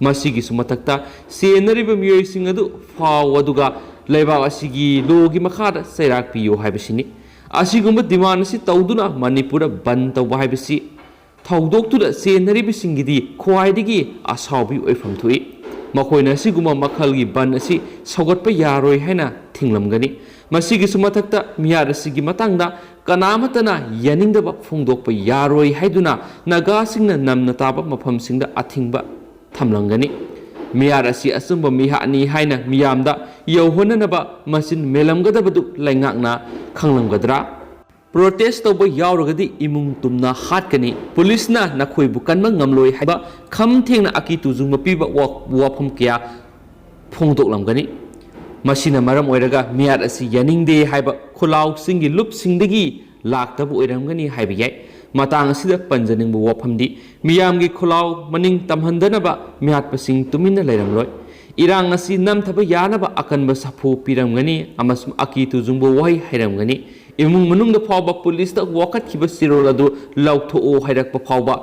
ꯃꯁꯤꯒꯤꯁꯨ ꯃꯊꯛꯇ ꯆꯦꯟꯅꯔꯤꯕ ꯃꯤꯑꯣꯏꯁꯤꯡ ꯑꯗꯨ ꯐꯥꯎ ꯑꯗꯨꯒ ꯂꯩꯕꯥꯛ ꯑꯁꯤꯒꯤ ꯂꯣꯒꯤ ꯃꯈꯥꯗ ꯆꯩꯔꯥꯛ ꯄꯤꯌꯨ ꯍꯥꯏꯕꯁꯤꯅꯤ꯫ ꯑꯁꯤꯒꯨꯝꯕ demand ꯑꯁꯤ ꯇꯧꯗꯨꯅ ꯃꯅꯤꯄꯨꯔꯗ ꯕꯟ ꯇꯧꯕ ꯍꯥꯏꯕꯁꯤ ꯊꯧꯗꯣꯛꯇꯨꯗ ꯆꯦꯟꯅꯔꯤꯕꯁꯤꯡꯒꯤꯗꯤ ꯈ꯭ꯋꯥꯏꯗꯒꯤ ꯑꯁꯥꯎꯕꯒꯤ ꯑꯣꯏꯐꯝ ꯊꯣꯛꯏ꯫ ꯃꯈꯣꯏꯅ ꯑꯁꯤꯒꯨꯝꯕ ꯃꯈꯜꯒꯤ ꯕꯟ ꯑꯁꯤ ꯁꯧꯒꯠꯄ ꯌꯥꯔꯣꯏ ꯍꯥꯏꯅ ꯊꯤꯡꯂꯝꯒꯅꯤ꯫ ꯃꯁꯤꯒꯤꯁꯨ ꯃꯊꯛꯇ ꯃꯤꯍꯥꯠ ꯑꯁꯤꯒꯤ ꯃꯇꯥꯡꯗ ꯀꯅꯥꯃꯠꯇꯅ ꯌꯥꯅꯤꯡꯗꯕ ꯐꯣꯡꯗꯣꯛꯄ ꯌꯥꯔꯣꯏ ꯍꯥꯏꯗꯨꯅ ꯅꯥꯒꯥꯁꯤꯡꯅ ꯅꯝꯅ ꯇꯥꯕ ꯃꯐꯝꯁꯤꯡꯗ ꯑꯊꯤꯡꯕ ꯊꯝꯂꯝꯒꯅꯤ꯫ ꯃꯤꯍꯥꯠ ꯑꯁꯤ ꯑꯆꯨꯝꯕ ꯃꯤꯍꯥꯠꯅꯤ ꯍꯥꯏꯅ ꯃꯤꯌꯥꯝꯗ ꯌꯧꯍꯟꯅꯅꯕ ꯃꯆꯤꯟ ꯃꯦꯜꯂꯝꯒꯗꯕꯗꯨ ꯂꯩꯉꯥꯛꯅ ꯈꯪꯂꯝꯒꯗ꯭ꯔꯥ? Protest ꯇꯧꯕ ꯌꯥꯎꯔꯒꯗꯤ ꯏꯃꯨꯡ ꯇꯨꯝꯅ ꯍꯥꯠꯀꯅꯤ꯫ ꯄꯨꯂꯤꯁꯅ ꯅꯈꯣꯏꯕꯨ ꯀꯟꯕ ꯉꯝꯂꯣꯏ ꯍꯥꯏꯕ ꯈꯝ ꯊꯦꯡꯅ ꯑꯀꯤ ꯇꯨꯖꯨꯡꯕ ꯄꯤꯕ ꯋꯥ-, ꯋꯥꯐꯝ ꯀꯌꯥ ꯐꯣꯡꯗꯣꯛꯂꯝꯒꯅꯤ꯫ ꯃꯁꯤꯅ ꯃꯔꯝ ꯑꯣꯏꯔꯒ ꯃꯤꯍꯥꯠ ꯑꯁꯤ ꯌꯥꯅꯤꯡꯗꯦ ꯍꯥꯏꯕ ꯈꯨꯜꯂꯥꯎꯁꯤꯡꯒꯤ ꯂꯨꯞꯁꯤꯡꯗꯒꯤ ꯂꯥꯛꯇꯕ ꯑꯣꯏꯔꯝꯒꯅꯤ ꯍꯥꯏꯕ ꯌꯥꯏ꯫ ꯃꯇꯥꯡ ꯑꯁꯤꯗ ꯄꯟꯖꯅꯤꯡꯕ ꯋꯥꯐꯝꯗꯤ, ꯃꯤꯌꯥꯝꯒꯤ ꯈꯨꯜꯂꯥꯎ ꯃꯅꯤꯡ ꯇꯝꯍꯟꯗꯅꯕ ꯃꯤꯍꯥꯠꯄꯁꯤꯡ ꯇꯨꯃꯤꯟꯅ ꯂꯩꯔꯝꯂꯣꯏ꯫ ꯏꯔꯥꯡ ꯑꯁꯤ ꯅꯝꯊꯕ ꯌꯥꯅꯕ ꯑꯀꯟꯕ ꯁꯥꯐꯨ ꯄꯤꯔꯝꯒꯅꯤ ꯑꯃꯁꯨꯡ ꯑꯀꯤ ꯇꯨꯖꯨꯡꯕ ꯋꯥꯍꯩ ꯍꯥꯏꯔꯝꯒꯅꯤ꯫ ꯏꯃꯨꯡ ꯃꯅꯨꯡꯗ ꯐꯥꯎꯕ ꯄꯨꯂꯤꯁꯇ ꯋꯥꯀꯠꯈꯤꯕ ꯆꯦꯔꯣꯜ ꯑꯗꯨ ꯂꯧꯊꯣꯛꯑꯣ ꯍꯥꯏꯔꯛꯄ ꯐꯥꯎꯕ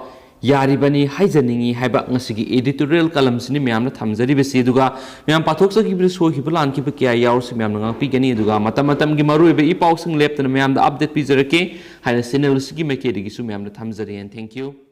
ꯌꯥꯔꯤꯕꯅꯤ ꯍꯥꯏꯖꯅꯤꯡꯏ ꯍꯥꯏꯕ ꯉꯁꯤꯒꯤ editorial column ꯁꯤꯅꯤ ꯃꯌꯥꯝꯅ ꯊꯝꯖꯔꯤꯕꯁꯤ꯫ ꯑꯗꯨꯒ ꯃꯌꯥꯝ ꯄꯥꯊꯣꯛꯆꯈꯤꯕꯗ ꯁꯣꯏꯈꯤꯕ ꯂꯥꯟꯈꯤꯕ ꯀꯌꯥ ꯌꯥꯎꯔꯁꯨ ꯃꯌꯥꯝꯅ ꯉꯥꯛꯄꯤꯒꯅꯤ꯫ ꯑꯗꯨꯒ ꯃꯇꯝ ꯃꯇꯝꯒꯤ ꯃꯔꯨꯑꯣꯏꯕ ꯏ ꯄꯥꯎꯁꯤꯡ ꯂꯦꯞꯇꯅ ꯃꯌꯥꯝꯗ update ꯄꯤꯖꯔꯛꯀꯦ ꯍꯥꯏꯅ channel ꯑꯁꯤꯒꯤ ꯃꯥꯏꯀꯩꯗꯒꯤꯁꯨ ꯃꯌꯥꯝꯗ ꯊꯝꯖꯔꯤ꯫ And thank you꯫